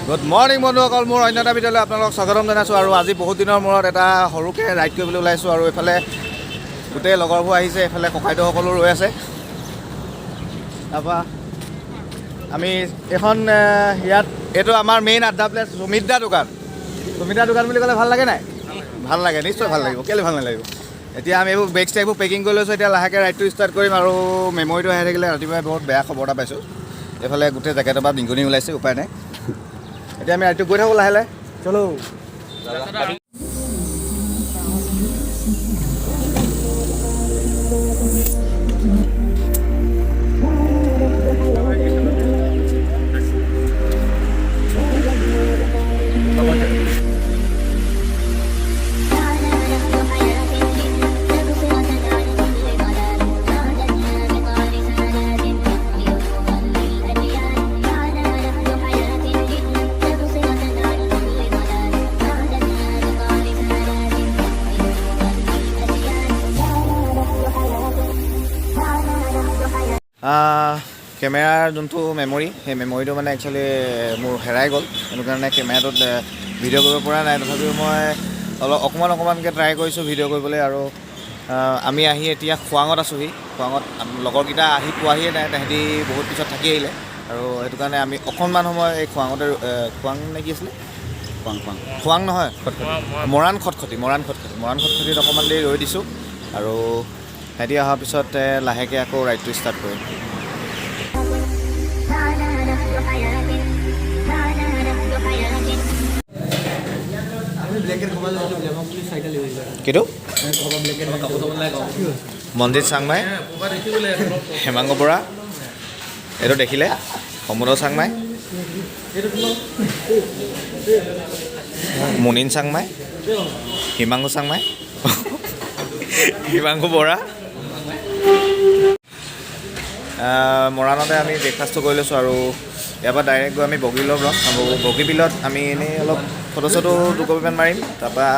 Good morning বন্ধুসকল, মোৰ অন্য এটা ভিডিঅ'লৈ আপোনালোকক স্বাগতম জনাইছোঁ। আৰু আজি বহুত দিনৰ মূৰত এটা সৰুকৈ ৰাইড কৰিবলৈ ওলাইছোঁ। আৰু এইফালে গোটেই লগৰবোৰ আহিছে, এইফালে ককাইদেউসকলো ৰৈ আছে। তাৰপৰা আমি এইখন ইয়াত এইটো আমাৰ মেইন আড্ডা প্লেচ, সুমিত দা দোকান। সুমিত দা দোকান বুলি ক'লে ভাল লাগে নাই? ভাল লাগে, নিশ্চয় ভাল লাগিব। কেলৈ ভাল নালাগিব? এতিয়া আমি এইবোৰ বেগ চেগবোৰ পেকিং কৰি লৈছোঁ। এতিয়া লাহেকৈ ৰাইডটো ষ্টাৰ্ট কৰিম। আৰু মেমৰিটো আহি থাকিলে ৰাতিপুৱাই বহুত বেয়া খবৰ এটা পাইছোঁ। এইফালে গোটেই জেকেটৰ পৰা নিগনি ওলাইছে, উপায় নাই। এতিয়া আমি ৰাইডটো গৈ থাকোঁ লাহে লাহে। চলো। কেমেৰাৰ যোনটো মেমৰি, সেই মেমৰিটো মানে একচুৱেলি মোৰ হেৰাই গ'ল। সেইটো কাৰণে কেমেৰাটোত ভিডিঅ' কৰিব পৰা নাই। তথাপিও মই অলপ অকণমান অকণমানকৈ ট্ৰাই কৰিছোঁ ভিডিঅ' কৰিবলৈ। আৰু আমি আহি এতিয়া খোৱাঙত আছোঁহি। খোৱাঙত লগৰকেইটা আহি পোৱাহিয়ে নাই, তাহাঁতি বহুত পিছত থাকি আহিলে। আৰু সেইটো কাৰণে আমি অকণমান সময় এই খোৱাঙতে, খোৱাং নে কি আছিলে? খোৱাং, খোৱাং। খোৱাং নহয়, মৰাণ খটখটি। মৰাণ খটখটি, মৰাণ খটখটিত অকণমান দেৰি ৰৈ দিছোঁ। আৰু সিহঁতি অহাৰ পিছত লাহেকৈ আকৌ ৰাইডটো ষ্টাৰ্ট কৰিম। معنا نهج حياة، معنا نهج حياة. আমি ব্লেকেট খাব যাওঁ, আমাক বুলি চাৰিটা লৈ আহিবা। কিটো? ব্লেকেট। মনজিত চাংমাই, হেমাংগ বৰা, এইটো দেখিলে সমুদ্ৰ চাংমাই, মুনিন চাংমাই, হিমাংশু চাংমাই, হিমাংশু বৰা। মৰাণতে আমি ব্ৰেকফাষ্টটো কৰি লৈছোঁ। আৰু ইয়াৰ পৰা ডাইৰেক্ট গৈ আমি বগীবিলত ৰ'ম। আৰু বগীবিলত আমি এনেই অলপ ফটো চটো দুকপিমান মাৰিম। তাৰপৰা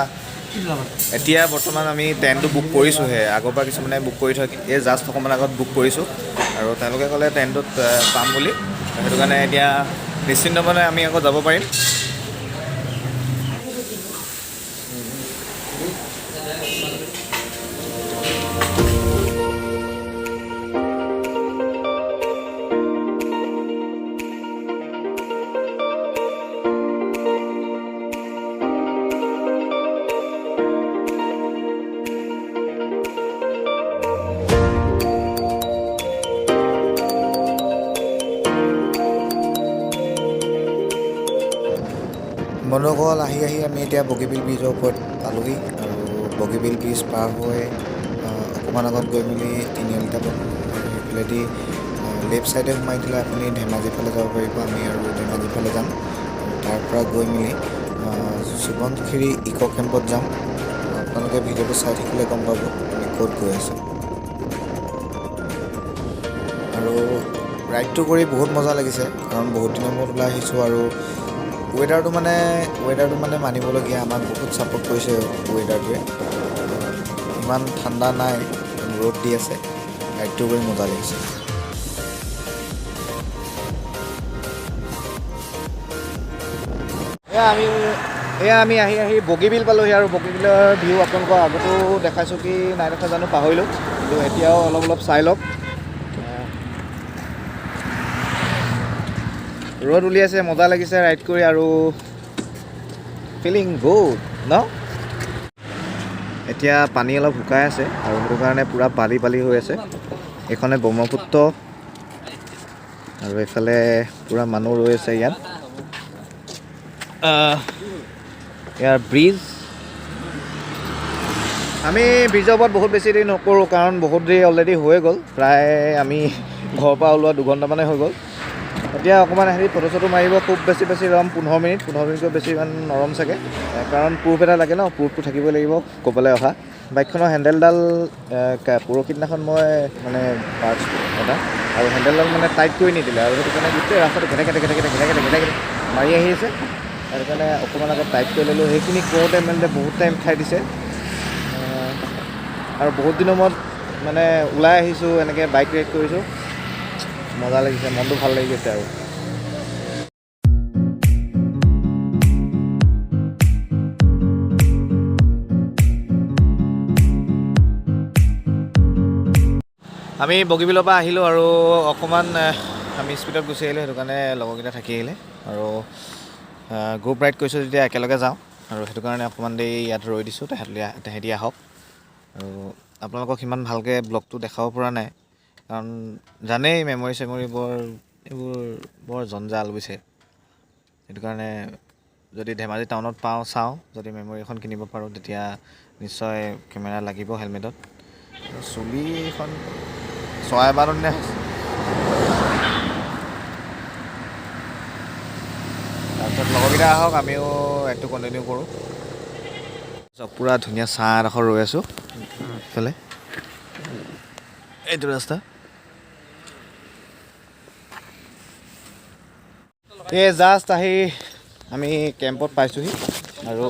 এতিয়া বৰ্তমান আমি টেণ্টটো বুক কৰিছোঁহে। আগৰ পৰা কিছুমানে বুক কৰি থয়, এই জাষ্ট অকণমান আগত বুক কৰিছোঁ। আৰু তেওঁলোকে ক'লে টেণ্টটোত পাম বুলি। সেইটো কাৰণে এতিয়া নিশ্চিন্ত মনে আমি আকৌ যাব পাৰিম। বন্ধুসকল, আহি আহি আমি এতিয়া বগীবিল ব্ৰিজৰ ওপৰত পালোহি। আৰু বগীবিল ব্ৰিজ পাৰ হৈ অকণমান আগত গৈ মেলি তিনিআলি এটা পাব। আৰু সেইফালেদি লেফ্ট ছাইডে সোমাই দিলে আপুনি ধেমাজিৰ ফালে যাব পাৰিব। আমি আৰু ধেমাজিৰ ফালে যাম। আৰু তাৰ পৰা গৈ মেলি সোৱণশিৰি ইক' কেম্পত যাম। আপোনালোকে ভিডিঅ'টো চাই থাকিলে গম পাব আমি ক'ত গৈ আছোঁ। আৰু ৰাইডটো কৰি বহুত মজা লাগিছে, কাৰণ বহুত দিনৰ মূৰত ওলাই আহিছোঁ। আৰু ৱেডাৰটো মানে মানিবলগীয়া, আমাক বহুত ছাপোৰ্ট কৰিছে ৱেডাৰটোৱে। ইমান ঠাণ্ডা নাই, ৰ'দ দি আছে। ৰাইডটো কৰি মজা লাগিছে। এয়া আমি আহি আহি বগীবিল পালোহি। আৰু বগীবিলৰ ভিউ আপোনালোকৰ আগতো দেখাইছোঁ কি নাই দেখা জানো, পাহৰিলোঁ। কিন্তু এতিয়াও অলপ অলপ চাই লওক। ৰ'দ উলিয়াইছে, মজা লাগিছে ৰাইড কৰি আৰু ফিলিং গুড ন। এতিয়া পানী অলপ শুকাই আছে আৰু সেইটো কাৰণে পূৰা বালি বালি হৈ আছে। এইখনে ব্ৰহ্মপুত্ৰ আৰু এইফালে পূৰা মানুহ ৰৈ আছে ইয়াত। ইয়াৰ ব্ৰিজ, আমি ব্ৰিজৰ ওপৰত বহুত বেছি দেৰি নকৰোঁ, কাৰণ বহুত দেৰি অলৰেডি হৈ গ'ল। প্ৰায় আমি ঘৰৰ পৰা ওলোৱা 2 ঘণ্টামানে হৈ গ'ল। এতিয়া অকণমান হেৰি ফটো চটো মাৰিব, খুব বেছি বেছি ৰম 15 মিনিট। 15 মিনিটকৈ বেছি ইমান নৰম চাগে, কাৰণ প্ৰুফ এটা লাগে ন, প্ৰুফটো থাকিবই লাগিব ক'বলৈ অহা। বাইকখনৰ হেণ্ডেলডাল পৰহি দিনাখন মই মানে পাৰ্টছ এটা আৰু হেণ্ডেলডাল মানে টাইট কৰি নিদিলে। আৰু সেইটো কাৰণে গোটেই ৰাস্তাটো ঘেটে ঘেটে ঘেটে ঘেটে ঘেটে ঘেটে ঘেটে ঘেটে মাৰি আহি আছে। সেইটো কাৰণে অকণমান আগত টাইট কৰি ল'লোঁ। সেইখিনি কৰোঁতে মেলোঁতে বহুত টাইম খাই দিছে। আৰু বহুত দিনৰ মূৰত মানে ওলাই আহিছোঁ, এনেকৈ বাইক ৰাইড কৰিছোঁ, মজা লাগিছে, মনটো ভাল লাগি গৈছে। আৰু আমি বগীবিলৰ পৰা আহিলোঁ আৰু অকণমান আমি স্পীডত গুচি আহিলোঁ, সেইটো কাৰণে লগৰকেইটা থাকি আহিলে। আৰু গ্ৰুপ ৰাইড কৰিছোঁ যেতিয়া একেলগে যাওঁ, আৰু সেইটো কাৰণে অকণমান দেৰি ইয়াত ৰৈ দিছোঁ, তেহেঁতি আহক। আৰু আপোনালোকক সিমান ভালকৈ ব্লগটো দেখাব পৰা নাই, কাৰণ জানেই মেমৰি চেমৰি বৰ এইবোৰ বৰ জঞ্জাল বুজিছে। সেইটো কাৰণে যদি ধেমাজি টাউনত পাওঁ চাওঁ, যদি মেমৰি এখন কিনিব পাৰোঁ তেতিয়া নিশ্চয় কেমেৰা লাগিব হেলমেটত। চুলিখন চৰাই বান্ধ নে। তাৰপিছত লগৰকেইটা আহক, আমিও ৰাইডটো কণ্টিনিউ কৰোঁ। চব পূৰা ধুনীয়া ছাঁ এডোখৰ ৰৈ আছোঁ ইফালে এইটো ৰাস্তা। এই জাষ্ট আহি আমি কেম্পত পাইছোঁহি, আৰু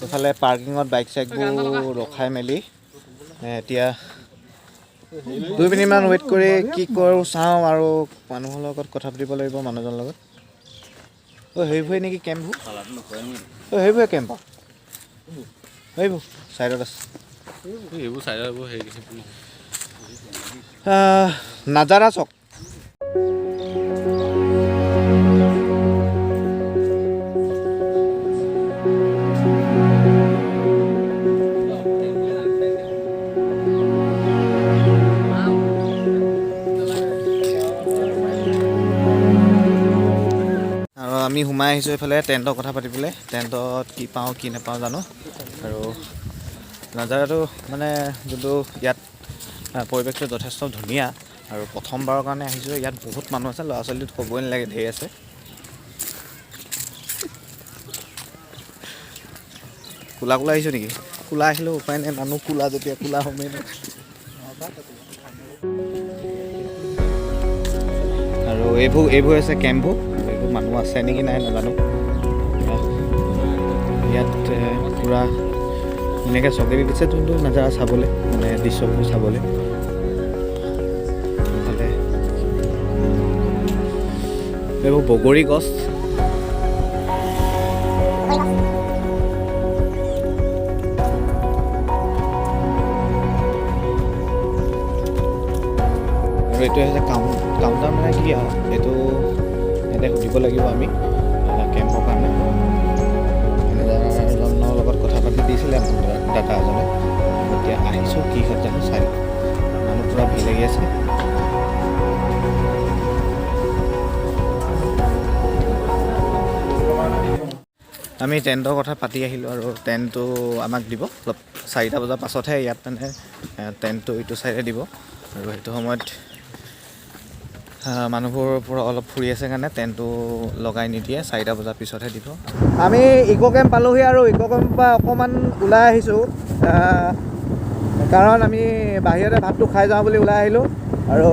এইফালে পাৰ্কিঙত বাইক চাইকবোৰ ৰখাই মেলি এতিয়া 2 মিনিটমান ৱেইট কৰি কি কৰোঁ চাওঁ, আৰু মানুহৰ লগত কথা পাতিব লাগিব, মানুহজনৰ লগত। অ' সেইবোৰে নেকি কেম্পবোৰ? অ' সেইবোৰে কেম্প, সেইবোৰ ছাইডত আছে। নাজাৰা চক। আৰু আমি সোমাই আহিছোঁ এইফালে টেণ্টৰ কথা পাতিবলৈ, টেণ্টত কি পাওঁ কি নাপাওঁ জানো। আৰু নাজাৰাটো মানে যোনটো ইয়াত পৰিৱেশটো যথেষ্ট ধুনীয়া, আৰু প্ৰথমবাৰৰ কাৰণে আহিছোঁ, ইয়াত বহুত মানুহ আছে, ল'ৰা ছোৱালীটো ক'বই নালাগে, ধেৰ আছে। কোলা কোলা আহিছোঁ নেকি? কোলা আহিলেও উপায় নাই, মানুহ কোলা যেতিয়া কোলা হ'মেই ন। আৰু এইবোৰ হৈছে কেম্পবোৰ, এইবোৰ মানুহ আছে নেকি নাই নাজানো। ইয়াত পূৰা ধুনীয়াকৈ চকী দি দিছে, যোনটো নাজাৰা চাবলৈ, মানে দৃশ্যবোৰ চাবলৈ। এইফালে এইবোৰ বগৰী গছ। আৰু এইটো হৈছে কাউণ্টাৰ, মানে কি আৰু এইটো ইয়াতে সুধিব লাগিব আমি কেম্পৰ কাৰণে। মেনেজাৰজনৰ লগত কথা পাতি দিছিলে আমাৰ দাদা এজনে। এতিয়া আহিছোঁ, কি হয় জানো চাই লওঁ। মানুহ পূৰা ভিৰ লাগি আছে। আমি টেণ্টৰ কথা পাতি আহিলোঁ, আৰু টেণ্টটো আমাক দিব অলপ 4টা বজাৰ পাছতহে ইয়াত, মানে টেণ্টটো ইটো ছাইডে দিব। আৰু সেইটো সময়ত মানুহবোৰ পূৰা অলপ ফুৰি আছে কাৰণে টেণ্টটো লগাই নিদিয়ে, 4টা বজাৰ পিছতহে দিব। আমি ইক' কেম্প পালোহি, আৰু ইক' কেম্পৰ পৰা অকণমান ওলাই আহিছোঁ, কাৰণ আমি বাহিৰতে ভাতটো খাই যাওঁ বুলি ওলাই আহিলোঁ। আৰু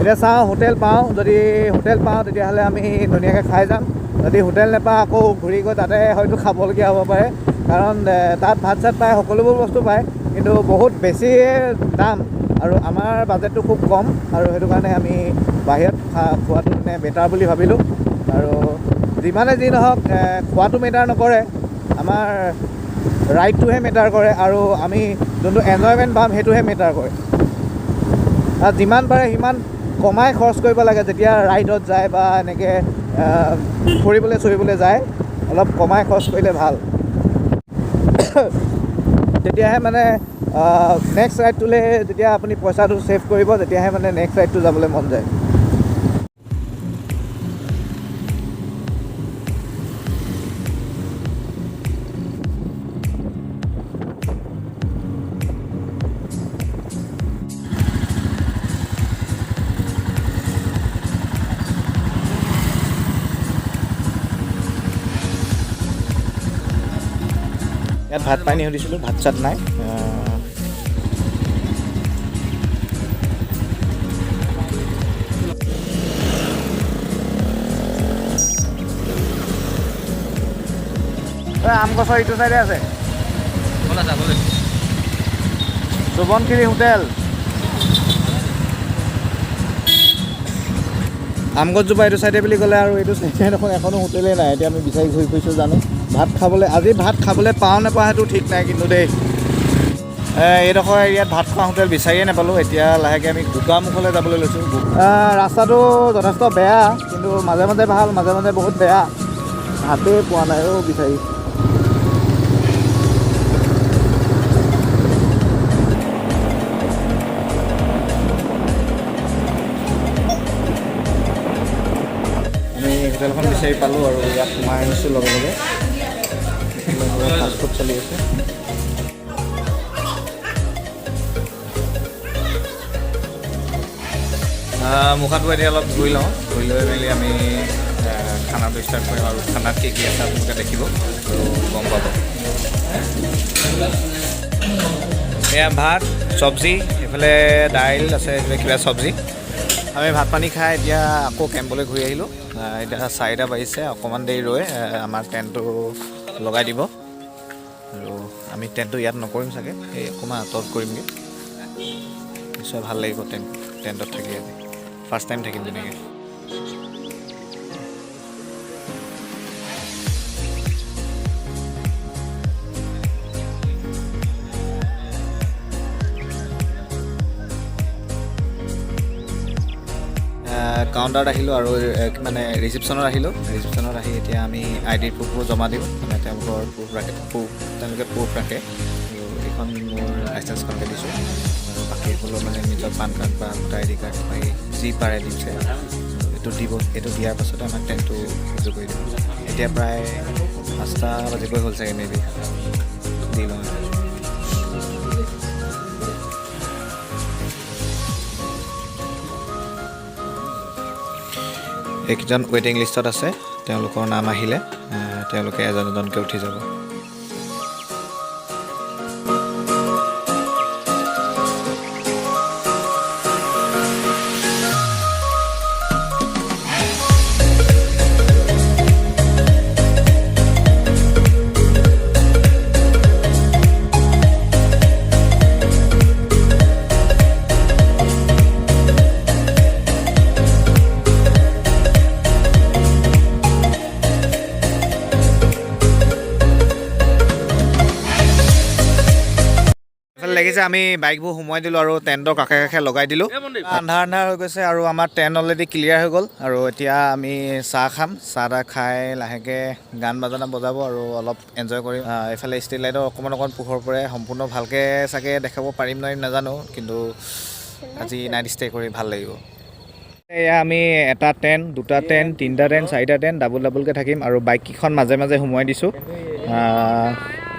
এতিয়া চাওঁ হোটেল পাওঁ, যদি হোটেল পাওঁ তেতিয়াহ'লে আমি ধুনীয়াকৈ খাই যাম, যদি হোটেল নাপাওঁ আকৌ ঘূৰি গৈ তাতে হয়তো খাবলগীয়া হ'ব পাৰে, কাৰণ তাত ভাত চাত পায়, সকলোবোৰ বস্তু পায়, কিন্তু বহুত বেছিয়ে দাম, আৰু আমাৰ বাজেটটো খুব কম, আৰু সেইটো কাৰণে আমি বাহিৰত খোৱাটো মানে বেটাৰ বুলি ভাবিলোঁ। আৰু যিমানে যি নহওক, খোৱাটো মেটাৰ নকৰে, আমাৰ ৰাইডটোহে মেটাৰ কৰে, আৰু আমি যোনটো এনজয়মেণ্ট পাম সেইটোহে মেটাৰ কৰে। আৰু যিমান পাৰে সিমান কমাই খৰচ কৰিব লাগে যেতিয়া ৰাইডত যায় বা এনেকৈ ফুৰিবলৈ চুৰিবলৈ যায়, অলপ কমাই খৰচ কৰিলে ভাল, তেতিয়াহে মানে নেক্সট ৰাইডটোলৈ যেতিয়া আপুনি পইচাটো ছেভ কৰিব, তেতিয়াহে মানে নেক্সট ৰাইডটো যাবলৈ মন যায়। ইয়াত ভাত পানী সুধিছিলোঁ, ভাত চাত নাই। আম গছৰ ইটো চাইডে আছে সোৱণশিৰি হোটেল। আম গছজোপা এইটো চাইডে বুলি ক'লে, আৰু এইটো চাইডে দেখোন এখনো হোটেলেই নাই। এতিয়া আমি বিচাৰি ঘূৰি ফুৰিছোঁ, জানো ভাত খাবলৈ, আজি ভাত খাবলৈ পাওঁ নাপাওঁ সেইটো ঠিক নাই কিন্তু দেই। এইডোখৰ এৰিয়াত ভাত খোৱা হোটেল বিচাৰিয়ে নাপালোঁ। এতিয়া লাহেকৈ আমি গোগামুখলৈ যাবলৈ লৈছোঁ। ৰাস্তাটো যথেষ্ট বেয়া, কিন্তু মাজে মাজে ভাল, মাজে মাজে বহুত বেয়া। ভাতেই পোৱা নাই অ' বিচাৰি। আমি হোটেলখন বিচাৰি পালোঁ আৰু ইয়াত সোমাই আহিছোঁ লগে লগে। ফাষ্টফুড চলি আছে। মুখাটো এতিয়া অলপ ধুই লওঁ, ধুই লৈ মেলি আমি খানাটো ষ্টাৰ্ট কৰিম। আৰু খানাত কি কি আছে আপোনালোকে দেখিব আৰু গম পাব। এয়া ভাত, চব্জি, এইফালে দাইল আছে, এইফালে কিবা চব্জি। আমি ভাত পানী খাই এতিয়া আকৌ কেম্পলৈ ঘূৰি আহিলোঁ। এতিয়া 4টা বাজিছে, অকণমান দেৰি ৰৈ আমাৰ টেণ্টটো লগাই দিব। আৰু আমি টেণ্টটো ইয়াত নকৰিম চাগে, এই অকণমান আঁতৰত কৰিমগৈ। নিশ্চয় ভাল লাগিব টেণ্টত থাকি। আজি ফাৰ্ষ্ট টাইম থাকিম তেনেকৈ। কাউণ্টাৰত আহিলোঁ আৰু মানে ৰিচিপশ্যনত আহিলোঁ। ৰিচিপশ্যনত আহি এতিয়া আমি আই ডি প্ৰুফবোৰ জমা দিওঁ, মানে তেওঁলোকৰ প্ৰুফ ৰাখে, প্ৰুফ তেওঁলোকে প্ৰুফ ৰাখে। আৰু এইখন মোৰ লাইচেঞ্চখনকে দিছোঁ আৰু বাকীসকলৰ মানে নিজৰ পান কাৰ্ড বা ভোটাৰ আই ডি কাৰ্ড বা যি পাৰে দিছে, এইটো দিব। এইটো দিয়াৰ পাছতে আমাক টেণ্টটো সাজু কৰি দিব। এতিয়া প্ৰায় 5টা বাজিবই হ'ল চাগে, মে বি। দি লওঁ। এইকেইজন ৱেইটিং লিষ্টত আছে, তেওঁলোকৰ নাম আহিলে তেওঁলোকে এজন এজনকৈ উঠি যাব। এইফালে লাগিছে আমি বাইকবোৰ সোমোৱাই দিলোঁ আৰু টেণ্টৰ কাষে কাষে লগাই দিলোঁ। আন্ধাৰ আন্ধাৰ হৈ গৈছে আৰু আমাৰ টেণ্ট অলৰেডি ক্লিয়াৰ হৈ গ'ল। আৰু এতিয়া আমি চাহ খাম। চাহ তাহ খাই লাহেকৈ গান বাজানা বজাব আৰু অলপ এনজয় কৰিম। এইফালে ষ্ট্ৰীট লাইটৰ অকণমান অকণমান পোহৰ পৰে। সম্পূৰ্ণ ভালকৈ চাগে দেখাব পাৰিম নোৱাৰিম নাজানো, কিন্তু আজি নাইট ষ্টে কৰি ভাল লাগিব। এয়া আমি এটা টেণ্ট, দুটা টেণ্ট, তিনিটা টেণ্ট, চাৰিটা টেণ্ট, ডাবুল ডাবুলকৈ থাকিম। আৰু বাইককেইখন মাজে মাজে সোমোৱাই দিছোঁ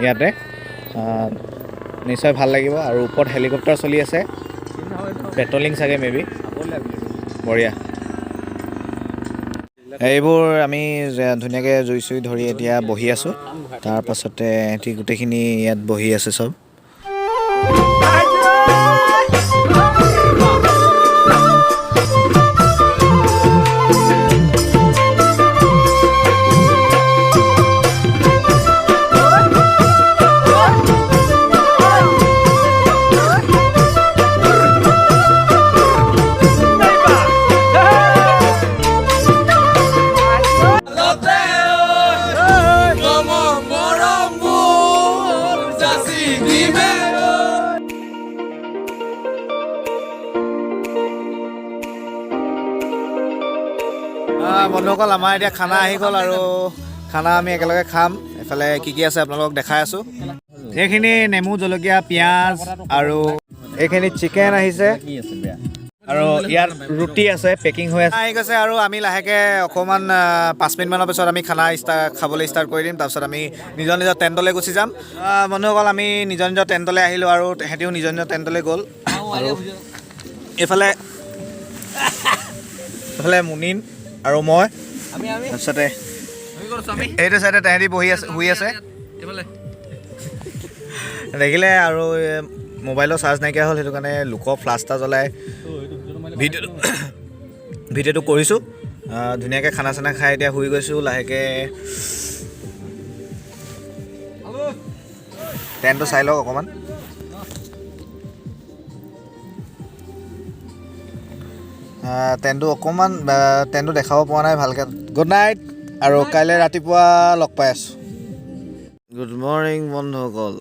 ইয়াতে। নিশ্চয় ভাল লাগিব। আৰু ওপৰত হেলিকপ্টাৰ চলি আছে, পেট্ৰলিং চাগে মে বি। বঢ়িয়া। এইবোৰ আমি ধুনীয়াকৈ জুই চুই ধৰি এতিয়া বহি আছোঁ। তাৰপাছতে এহেঁতি গোটেইখিনি ইয়াত বহি আছে চব। বন্ধুসকল, আমাৰ এতিয়া খানা আহি গ'ল আৰু খানা আমি একেলগে খাম। এইফালে কি কি আছে আপোনালোকক দেখাই আছোঁ। এইখিনি নেমু, জলকীয়া, পিঁয়াজ আৰু এইখিনি চিকেন আহিছে আৰু ইয়াত ৰুটি আছে, পেকিং হৈ আছে, আহি গৈছে। আৰু আমি লাহেকৈ অকণমান 5 মিনিটমানৰ পিছত আমি খানা খাবলৈ ষ্টাৰ্ট কৰি দিম। তাৰপিছত আমি নিজৰ নিজৰ টেণ্টলৈ গুচি যাম। বন্ধুসকল, আমি নিজৰ নিজৰ টেণ্টলৈ আহিলোঁ আৰু তেহেঁতিও নিজৰ নিজৰ টেণ্টলৈ গ'ল। আৰু এইফালে এইফালে মুনিন আৰু মই, তাৰপিছতে এইটো চাইডে তেহেঁতি বহি আছে, শুই আছে দেখিলে। আৰু মোবাইলৰ চাৰ্জ নাইকিয়া হ'ল, সেইটো কাৰণে লোকৰ ফ্লাছ এটা জ্বলাই ভিডিঅ'টো কৰিছোঁ। ধুনীয়াকৈ খানা চানা খাই এতিয়া শুই গৈছোঁ লাহেকৈ। টেণ্টটো চাই লওক অকণমান। টেণ্টটো অকণমান, টেণ্টটো দেখাব পৰা নাই ভালকৈ। গুড নাইট আৰু কাইলৈ ৰাতিপুৱা লগ পাই আছোঁ। গুড মৰ্ণিং বন্ধুসকল।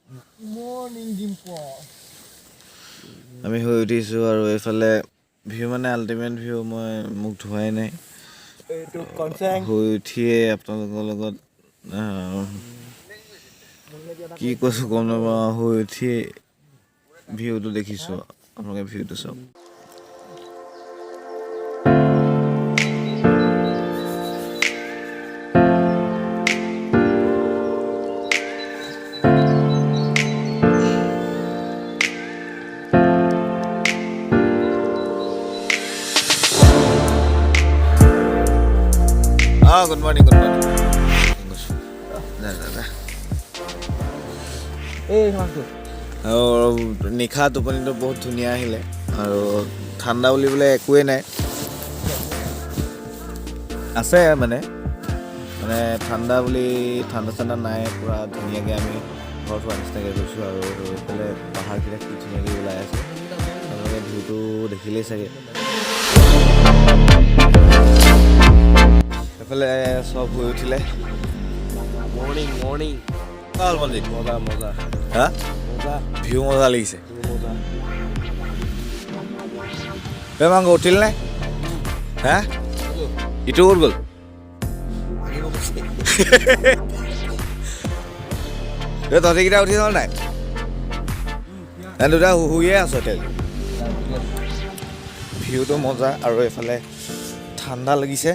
মৰ্ণিং ডিম্প। আমি শুই উঠিছোঁ আৰু এইফালে ভিউ, মানে আল্টিমেট ভিউ। মই মুখ ধোৱাই নাই। এইটো কনচেং। শুই উঠিয়ে আপোনালোকৰ লগত কি কৈছোঁ গম নাপাওঁ। শুই উঠিয়ে ভিউটো দেখিছোঁ। আপোনালোকে ভিউটো চাওক। অঁ, গুড মৰ্ণিং, গুড মৰ্ণিং। দে দে দে। এই মাংস। আৰু নিশা টোপনিটো বহুত ধুনীয়া আহিলে আৰু ঠাণ্ডা বুলিবলৈ একোৱেই নাই। আছে মানে মানে ঠাণ্ডা বুলি ঠাণ্ডা চাণ্ডা নাই। পূৰা ধুনীয়াকৈ আমি ঘৰত হোৱা নিচিনাকৈ গৈছোঁ। আৰু এইফালে পাহাৰকেইটা কি ধুনীয়াকৈ ওলাই আছে, আপোনালোকে ভিউটো দেখিলেই চাগে। এইফালে চব শুই উঠিলে। Morning, morning. ভাল মন্দিৰ। মজা, মজা। হা। মজা। ভিউ মজা লাগিছে। মজা। বেমাংগ উঠিল নে? হা, ইটো ক'ত গ'ল? এই তহঁতিকেইটা উঠি হ'ল নাই? নাই, দুটা শুয়ে আছ এতিয়া। ভিউটো মজা আৰু এইফালে ঠাণ্ডা লাগিছে,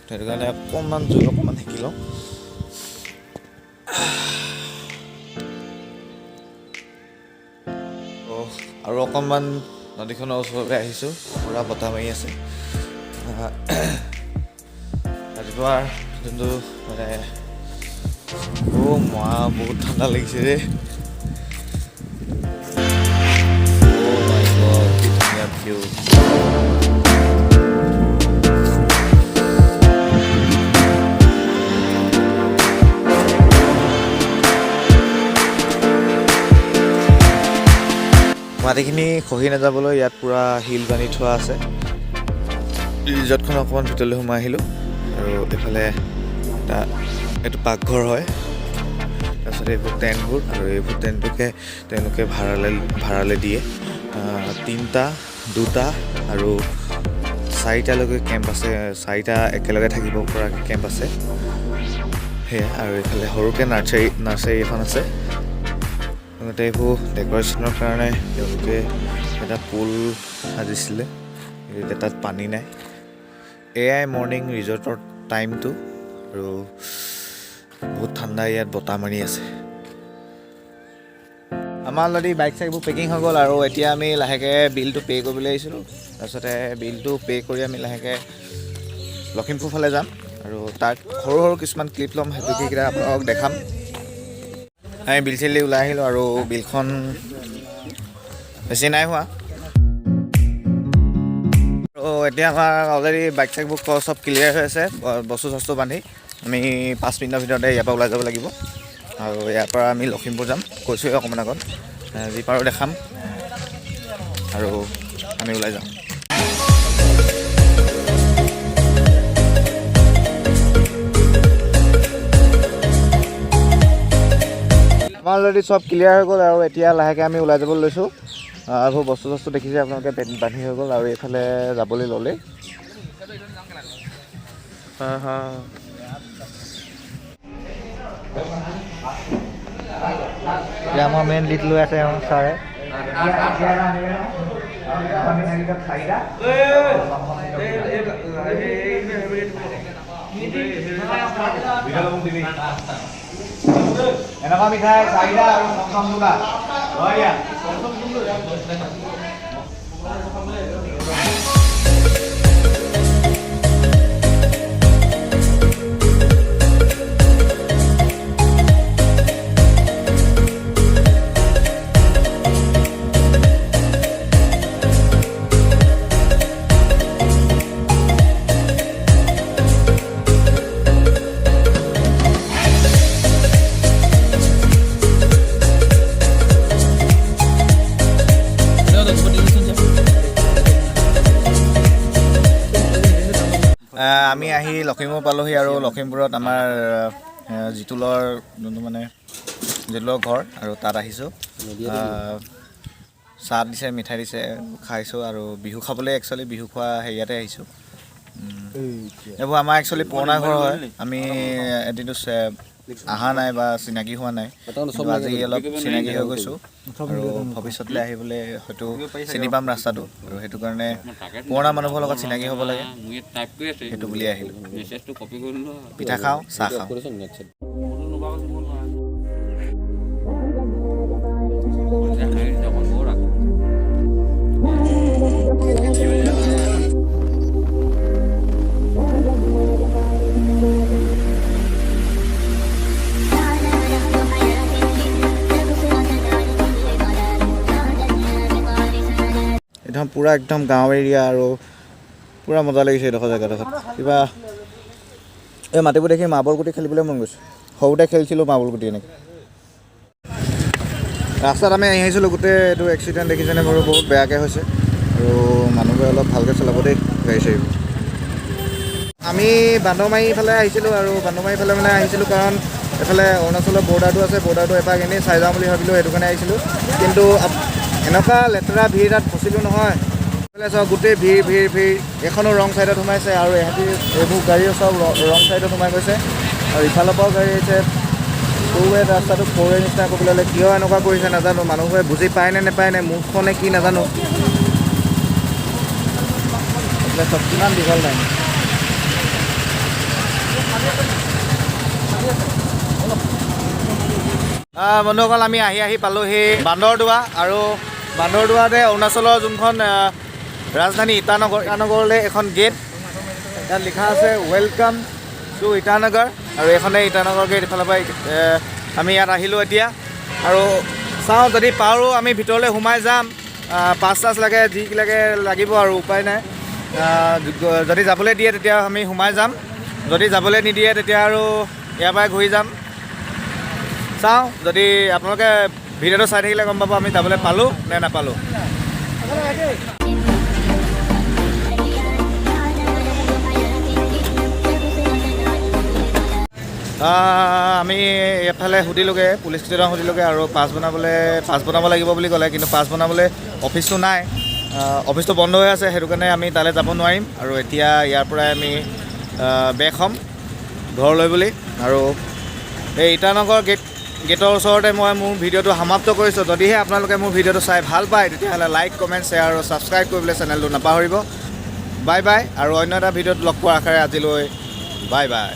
সেইটো কাৰণে অকণমান জুই অকণমান সেকি লওঁ। অ' আৰু অকণমান নদীখনৰ ওচৰলৈ আহিছোঁ। পূৰা বতাহ মাৰি আছে। ৰাতিপুৱাৰ যোনটো মানে, অ' মা, বহুত ঠাণ্ডা লাগিছে দেই। Oh my God, কি ধুনীয়া ভিউ! মাটিখিনি খহি নাযাবলৈ ইয়াত পূৰা শিল বান্ধি থোৱা আছে। ৰিজৰ্টখন অকণমান ভিতৰলৈ সোমাই আহিলোঁ আৰু এইফালে এটা এইটো পাকঘৰ হয়। তাৰপিছত এইবোৰ টেণ্টবোৰ আৰু এইবোৰ টেণ্টটোকে তেওঁলোকে ভাড়ালৈ দিয়ে। তিনিটা, দুটা আৰু চাৰিটালৈকে কেম্প আছে। চাৰিটা একেলগে থাকিব পৰাকৈ কেম্প আছে, সেয়া। আৰু এইফালে সৰুকৈ নাৰ্চাৰী এখন আছে। লগতে এইবোৰ ডেক'ৰেশ্যনৰ কাৰণে তেওঁলোকে এটা পুল সাজিছিলে, এতিয়া তাত পানী নাই। এয়াই মৰ্ণিং ৰিজৰ্টৰ টাইমটো আৰু বহুত ঠাণ্ডা, ইয়াত বতাহ মাৰি আছে। আমাৰ অলৰেডি বাইক চাইকবোৰ পেকিং হৈ গ'ল আৰু এতিয়া আমি লাহেকৈ বিলটো পে' কৰিবলৈ আহিছিলোঁ। তাৰপিছতে বিলটো পে' কৰি আমি লাহেকৈ লখিমপুৰ ফালে যাম আৰু তাত সৰু সৰু কিছুমান ক্লিপ ল'ম, সেইটো সেইকেইটা আপোনালোকক দেখাম। আমি বিল চিল দি ওলাই আহিলোঁ আৰু বিলখন বেছি নাই হোৱা। আৰু এতিয়া আমাৰ অলৰেডি বাইক চাইকবোৰ চব ক্লিয়াৰ হৈ আছে। বস্তু চস্তু বান্ধি আমি 5 মিনিটৰ ভিতৰতে ইয়াৰ পৰা ওলাই যাব লাগিব আৰু ইয়াৰ পৰা আমি লখিমপুৰ যাম। কৈছোঁৱেই অকণমান আগত, যি পাৰোঁ দেখাম আৰু আমি ওলাই যাওঁ। আমাৰ অলৰেডি চব ক্লিয়াৰ হৈ গ'ল আৰু এতিয়া লাহেকৈ আমি ওলাই যাবলৈ লৈছোঁ। এইবোৰ বস্তু চস্তু দেখিছে আপোনালোকে, বান্ধি হৈ গ'ল আৰু এইফালে যাবলৈ ল'লেই। হা হা। এতিয়া আমাৰ মেইন লিড লৈ আছে এওঁ ছাৰে। চাৰিটা। এনেকুৱা মিঠাই চাৰিটা আৰু চমচম দুটা হয় দিয়া। আমি আহি লখিমপুৰ পালোহি আৰু লখিমপুৰত আমাৰ জিতুলৰ যোনটো মানে জিতুলৰ ঘৰ আৰু তাত আহিছোঁ। চাহ দিছে, মিঠাই দিছে, খাইছোঁ আৰু বিহু খাবলৈ, একচুৱেলি বিহু খোৱা হেৰিয়াতে আহিছোঁ। এইবোৰ আমাৰ একচুৱেলি পুৰণা ঘৰ হয়। আমি এদিনটো অহা নাই বা চিনাকি হোৱা নাই, কিন্তু আজি অলপ চিনাকি হৈ গৈছোঁ আৰু ভৱিষ্যতলৈ আহিবলৈ হয়তো চিনি পাম ৰাস্তাটো আৰু সেইটো কাৰণে পুৰণা মানুহবোৰৰ লগত চিনাকি হ'ব লাগে, সেইটো বুলিয়ে আহিলোঁ। পিঠা খাওঁ, চাহ খাওঁ। একদম পূৰা একদম গাঁও এৰিয়া আৰু পূৰা মজা লাগিছে এইডোখৰ জেগাডোখৰত। কিবা এই মাটিবোৰ দেখি মাৰ্বল গুটি খেলিবলৈ মন গৈছে। সৰুতে খেলিছিলোঁ মাৰ্বল গুটি এনেকৈ। ৰাস্তাত আমি আহিছিলোঁ, গোটেই এইটো এক্সিডেণ্ট দেখিছেনে বাৰু, বহুত বেয়াকৈ হৈছে আৰু মানুহবোৰে অলপ ভালকৈ চলাব দেই গাড়ী চাড়ীবোৰ। আমি বান্দৰমাৰী ফালে আহিছিলোঁ আৰু বান্দৰমাৰী ফালে মানে আহিছিলোঁ কাৰণ এইফালে অৰুণাচলৰ বৰ্ডাৰটো আছে, বৰ্ডাৰটো এপাক এনেই চাই যাওঁ বুলি ভাবিলোঁ, সেইটো কাৰণে আহিছিলোঁ। কিন্তু এনেকুৱা লেতেৰা ভিৰ তাত ফচিলোঁ নহয়। এইফালে চাওক গোটেই ভিৰ ভিৰ ভিৰ, এইখনো ৰং চাইডত সোমাইছে আৰু ইহঁতি এইবোৰ গাড়ীও চব ৰং চাইডত সোমাই গৈছে আৰু ইফালৰ পৰাও গাড়ী আহিছে। সৰুৱে ৰাস্তাটো সৰুৱে নিচিনা কৰিবলৈ হ'লে কিয় এনেকুৱা কৰিছে নাজানো, মানুহবোৰে বুজি পায় নে নাপায় নে মূৰ্খ নে কি নাজানো। এইফালে চব কিমান দীঘল লাইন। বন্ধুসকল, আমি আহি আহি পালোহি বান্দৰদোৱা আৰু বান্দৰদোৱাতে অৰুণাচলৰ যোনখন ৰাজধানী ইটানগৰ, ইটানগৰলৈ এখন গেট, ইয়াত লিখা আছে welcome to Itanagar আৰু এইখনে ইটানগৰ গেট। ইফালৰ পৰা আমি ইয়াত আহিলোঁ এতিয়া আৰু চাওঁ যদি পাৰোঁ আমি ভিতৰলৈ সোমাই যাম। পাঁচ চাচ লাগে, যি লাগে লাগিব আৰু উপায় নাই। যদি যাবলৈ দিয়ে তেতিয়া আমি সোমাই যাম, যদি যাবলৈ নিদিয়ে তেতিয়া আৰু ইয়াৰ পৰাই ঘূৰি যাম। চাওঁ যদি আপোনালোকে ভিডিঅ'টো চাই থাকিলে গম পাব আমি যাবলৈ পালোঁ নে নাপালোঁ। আমি এফালে সুধিলোগৈ, পুলিচ ষ্টেচন সুধিলোগৈ আৰু পাছ বনাব লাগিব বুলি ক'লে, কিন্তু পাছ বনাবলৈ অফিচটো নাই, অফিচটো বন্ধ হৈ আছে, সেইটো কাৰণে আমি তালৈ যাব নোৱাৰিম। আৰু এতিয়া ইয়াৰ পৰাই আমি বেক হ'ম ঘৰলৈ বুলি। আৰু এই ইটানগৰ গেটৰ ওচৰতে মই মোৰ ভিডিঅ'টো সমাপ্ত কৰিছোঁ। যদিহে আপোনালোকে মোৰ ভিডিঅ'টো চাই ভাল পায় তেতিয়াহ'লে লাইক, কমেণ্ট, শ্বেয়াৰ আৰু ছাবস্ক্ৰাইব কৰিবলৈ চেনেলটো নাপাহৰিব। বাই বাই আৰু অন্য এটা ভিডিঅ'ত লগ পোৱাৰ আশাৰে আজিলৈ বাই বাই।